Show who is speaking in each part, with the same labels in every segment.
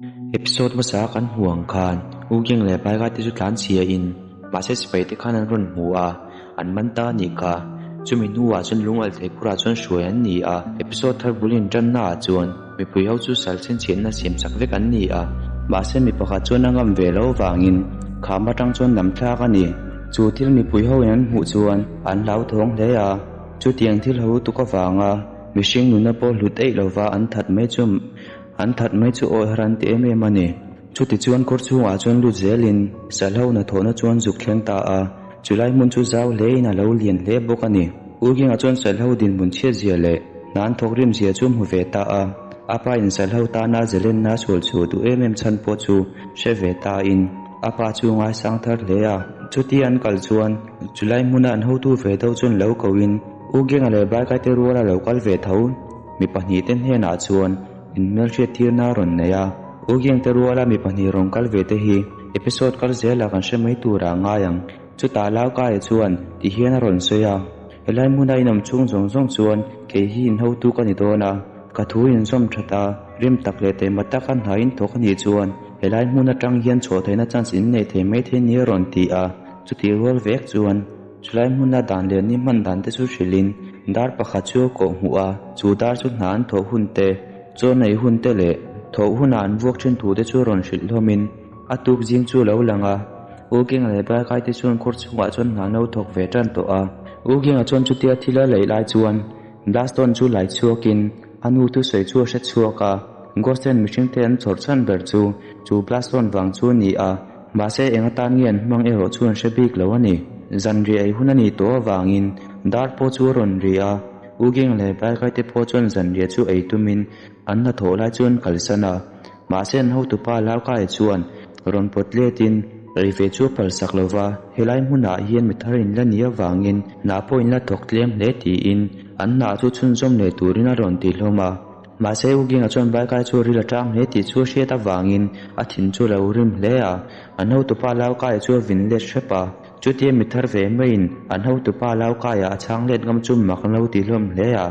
Speaker 1: Episode hmasa kan hmuh ang khan U Keng leh Baika te chu tlan chhia in mahse sipai te khan an rawn hmu a, an man ta a nih kha. Chumi hnuah chuan lungalh thei khurah chuan hruai an ni a, episode thar bul intanna ah chuan mipui ho chu sal chhinchhiahna siam sak vek an ni a, mahse mi pakhat chuan a ngam ve lo vangin kham atang chuan lam thlak a ni. Chu thil mipui ho in an hmuh chuan an hlauthawng hle a, chutiang thil ho tuk avanga mihring nuna pawh hlut eih lova an that mai chu An that mai chu awi har an ti em em a ni. Chuti chuan kawr chhungah chuan lut zelin Salho hnathawhna chuan zuk thleng ta a, chulai hmun chu zau hlein a lo lian hle bawk a ni. Urkinga chuan Salho dinhmun chhiat zia leh hna an thawk rim zia chu hmu ve ta a, a pa in Salho tana zelenna sual chhuah duh em em chhan pawh chu hre ve ta in a pa chu ngaisang thar hle a. Chuti an kal chuan chulai hmuna an hotu ve deuh chuan lo ko in Urkinga leh Baikaite ruala lo kal ve tho. Mi pahnihte hnenah chuan inhmelhriat tirna a rawn nei a, U Giangte ruala mi pahnih rawn kal ve te hi episode kal zelah kan hre mai turah a ngai ang. Chutah Laukaia chuan ti hian a rawn sawi a, Helai hmuna in awm chhung zawng zawng chuan kei hi inhotu ka ni dawn a, ka thu inzawm that a, rim tak leh taima taka hna in thawk a nih chuan helai hmun atang hian chhuah theihna chance in nei thei mai thei ni a rawn ti a, chutih rual vek chuan Chulai hmuna dan leh ni hman dan te chu hrilhin dar pakhat chu a kawh hmuh a, chu dar chu hna an thawh hun te, chaw nei hun te leh thawh huna an vuak thin thu te chu rawn hrilh hlawmin a tuk zing chu a lo lang a. U Kenga leh Baikai te chuan khur chhungah chuan hna an lo thawk ve tan tawh a. U Kenga chuan chutia thil a leih lai chuan Blaston chu lai chhuakin a nu thusawi chu a hre chhuak a, Ghost-ten mihringte an chawrh chhan ber chu chu Blaston vang chu a ni a. Mahse eng atan nge an hmang erawh chu an hre bik lo a ni. Zanriah ei hun a nih tawh avangin dar pawh chu a rawn ri a, U Geng leh Baikai te pawh chuan zanriah chu ei tumin an hnathawh lai chu an kalsan a. Mahse an hotupa Laukaia chuan rawn pawt letin ei ve chu a palsak lo va, helai hmunah hian mi thar in la nih avangin hna pawh in la thawk tlem hle tiin an hna chu chhunzawm leh turin a rawn ti hlawm a. Mahse U Ginga chuan Baikai chu ril a tang hle tih chu a hriat avangin a thin chu a lo rim hle a, an hotupa Laukaia chu a vin let hrep a. Chutia mi thar ve maiin an hotupa Laukaia a chhang let ngam chu mak an lo ti hlawm hle a.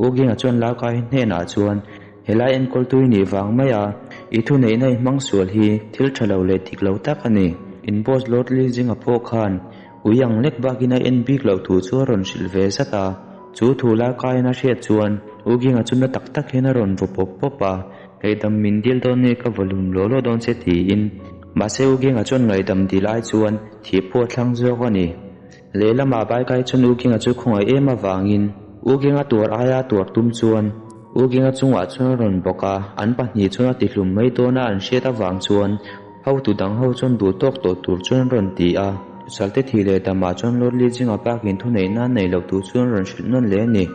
Speaker 1: U Ginga chuan Laukai hnenah chuan, Helai enkawltu i nih vang mai a, i thuneihna i hmang sual hi thil tha lo leh dik lo tak a ni. In boss Lord Li Zinga pawh khan ui ang lek bakin a en bik loh thu chu a rawn hrilh ve zat a. Chu thu Lalkaiin a hriat chuan U Ginga chu na tak tak hian a rawn vaw pawp pawp a, Ngaihdam min dil dawn nge ka vaw lum law law dawn che tiin. Mahse U Ginga chuan ngaihdam dil ai chuan thih pawh a thlang zawk a ni. Lehlamah Baikai chuan U Ginga chu khawngaih em avangin U Ginga tuar aia tuar tum chuan U Ginga chungah chuan a rawn bawk a, an pahnih chuan a tihlum mai dawn a an hriat avang chuan Hotu dang ho chuan duh tawk tawh tur chuan an rawn ti a, Salte thih leh damah chuan Lord Li Jinga bakin thuneihna a nei loh tur chu an rawn hrilh nawn leh a ni.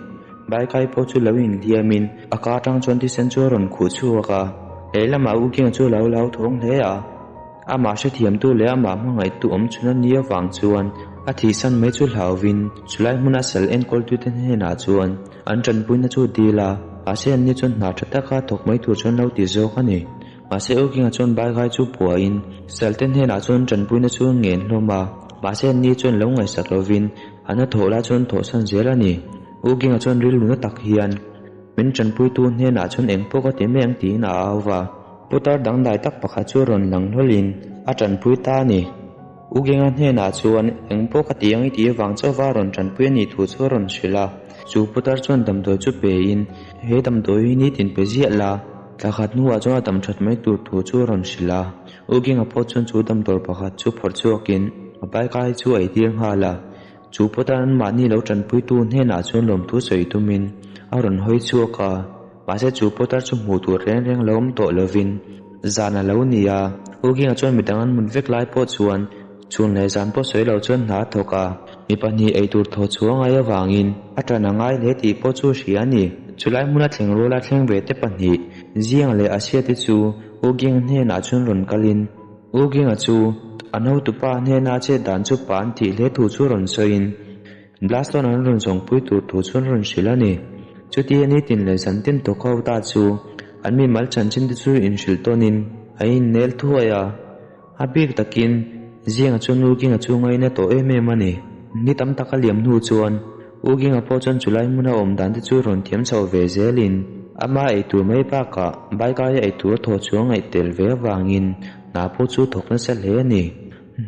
Speaker 1: Baikai pawh chu lo inhliamin a ka atang chuan thisen chu a rawn khuh chhuak a, lehlamah U King chu a lo lau thawng hle a, amah hrethiamtu leh amah hmangaihtu awm chhun a nih avang chuan a thihsan mai chu hlauvin chulai hmuna sal enkawltute hnenah chuan an tanpuina chu a dil a, mahse anni chuan hna tha taka thawk mai tur chuan lo ti zawk a ni. Mahse Ukinga chuan Baikai chu puahin Salte hnenah chuan tanpuina chu ngen hlawm a, mahse anni chuan lo ngaihsak lovin an hnathawh lai chuan thawhsan zel a ni. Ukinga chuan rilru na tak hian min tanpuitu hnenah chuan eng pawh ka ti mai ang tiin a au va. Putar dangdai tak pakhat chu rawn lang hlawlhin a tanpui ta a ni. Ukinga hnenah chuan eng pawh ka ti ang i tih avang chauhva rawn tanpui a nih thu chu a rawn hrilh a. Chu putar chuan damdawi chu pein, He damdawi hi nitin pe ziah la. Thla khat hnuah chuan a dam that mai tur thu chu a rawn hrilh a, U Ginga pawh chuan chu damdawi pakhat chu phawrh chhuakin a bike ai chu a eitir nghal a. Chu pawh tan anmahni lo tanpuitu hnenah chuan lawmthu sawi tumin a rawn hawi chhuak a, mahse chu pawtar chu hmuh tur reng reng lo awm tawh lovin zan a lo ni a. U Ginga chuan midang an mut vek lai pawh chuan chhun leh zan pawh sawi lo chuan hna a thawk a, mi pahnih eitur thaw chhuah ngai avangin a tan a ngai hle tih pawh chu a hria a ni. Chulai hmuna thleng ruala thleng ve te pahnih, Ziang leh Asia te chu U Ginga hnenah chuan rawn kalin, U Ginga chu an hotupa hnena chet dan chu pa an tih hle thu chu rawn sawiin, Blaston an rawn zawngpui tur thu chu an rawn hrilh a ni. Chutia nitin leh zantin tawk ho ta chu an mimal chanchin te chu inhrilh tawnin a innel thuai a. A bik takin Zianga chuan U Ginga chu ngaina tawh em em a ni. Ni tam tak a liam hnu chuan U Ginga pawh chuan chulai hmuna awm dan te chu rawn thiam chho ve zelin Ama eitur mai bakah Baikaia eitur a thawh chu a ngaih tel ve avangin hna pawh chu thawk nasa hle a ni.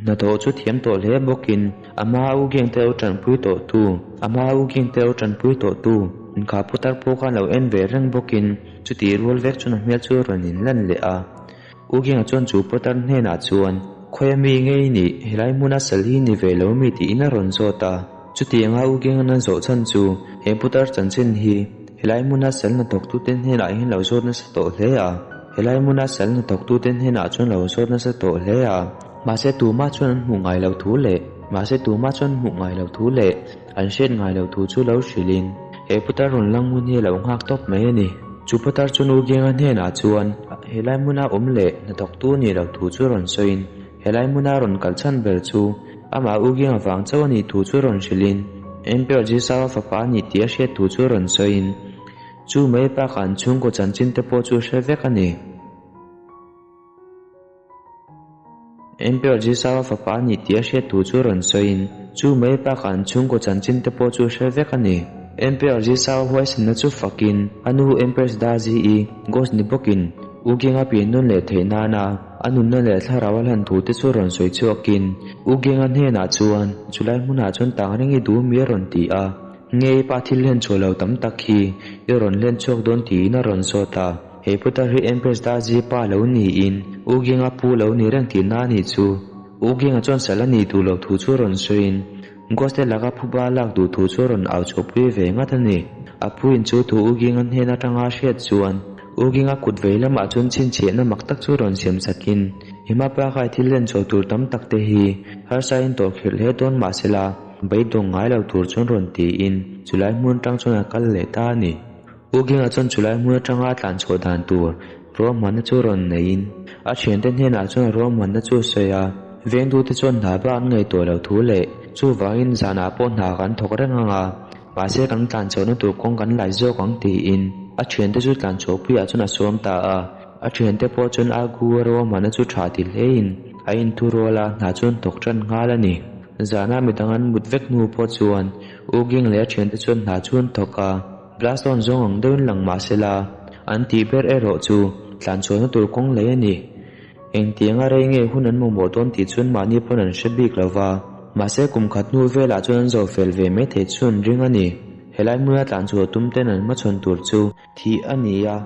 Speaker 1: Hnathawh chu thiam tawh hle bawkin ama u geng te lo tanpui tawh tu, ama u geng te lo tanpui tawh tu inkha putar pawh khan lo en ve reng bawkin chutih rual vek chuan a hmel chu a rawn inlan leh a. U Genga chuan chu putar hnenah chuan, Khawia mi ngei i nih, helai hmuna sal hi ni ve lo mi tiin a rawn zawt a. Chutianga U Genga'n a zawh chhan chu he putar chanchin hi helai hmuna sal hnathawktute hnenah hian lo zawt nasa tawh hle a. Helai hmuna sal hnathawktute hnenah chuan lo zawt nasa tawh hle a. Mahse tumah chuan an hmuh ngai loh thu leh mahse tumah chuan an hmuh ngai loh thu leh an hriat ngai loh thu chu lo hrilhin he putar rawn lang hun hi a lo nghak tawp mai a ni. Chu putar chu Nu Genga hnenah chuan helai hmuna awm leh hnathawktu nih loh thu chu rawn sawiin helai hmuna rawn kal chhan ber chu amah U Genga vang chauh a nih thu chu rawn hrilhin Emperor Jisawa fapa a nih tih a hriat thu chu rawn sawiin chu mai bakah an chhungkaw chanchin te pawh chu a hre vek a ni. Emperor Jisawa fapa a nih tih a hriat thu chu rawn sawiin, chu mai bakah an chhungkaw chanchin te pawh chu a hre vek a ni. Emperor Jisawa huaisanna chu fakin, a nu Empress Dazi-i, ghost ni bawkin, U Genga pian nawn leh theih nana a nunna leh thlarau a hlan thu te chu rawn sawi chhuakin, U Genga hnenah chuan, Chulai hmunah chuan tang reng i duh mi a rawn ti a, Ngei pa thil hlen chhuah lo tam tak hi i rawn hlen chhuak dawn tiin a rawn zawt a. He putar hi Empress Dazi pa lo niin U Genga pu lo ni reng tihna a nih chu. U Genga chuan sal a nih duh loh thu chu rawn sawiin Ghost te laka phuba lak duh thu chu a rawn au chhuahpui ve ngat a ni. A puin chu thu U Genga hnen atanga a hriat chuan U Genga kut vei lamah chuan chhinchhiahna mak tak chu rawn siam sakin i hma pakai thil hlen chhuah tur tam tak te hi harsa in tawhkhirh hle dawn mahsela Beidawng ngai lo tur chuan rawn tiin chulai hmun atang chuan a kal leh ta a ni. U Genga chuan chulai hmun atanga a tlan chhuah dan tur ruahmanna chu rawn neiin a thiante hnenah chuan a ruahmanna chu a sawi a. Vengtute chuan hna bak an ngaihtuah lo thu leh chuvangin zanah pawh hna kan thawk reng ang a, mahse kan tlan chhuahna tur kawng kan lai zawk ang tiin a thiante chu tlan chhuahpuiah chuan a sawm ta a. A thiante pawh chuan a gu a ruahmanna chu tha ti hlein a inthurual a, hna chu an thawk tan nghal a ni. Zana midang an mut vek hnu pawh chuan U Ging leh a thiante chuan hna chu an thawk a, Blastone zawng ang deuhin lang mah sela, an tih ber erawh chu tlan chhuahna tur kawng lei a ni. Engtianga rei nge hun an mamawh dawn tih chuan mahni pawn an hre bik lo va, mahse kum khat hnu velah chuan an zo fel ve mai theih chu an ring a ni. Helai hmuna tlan chhuah tum ten an hmachhawn tur chu thih a ni a.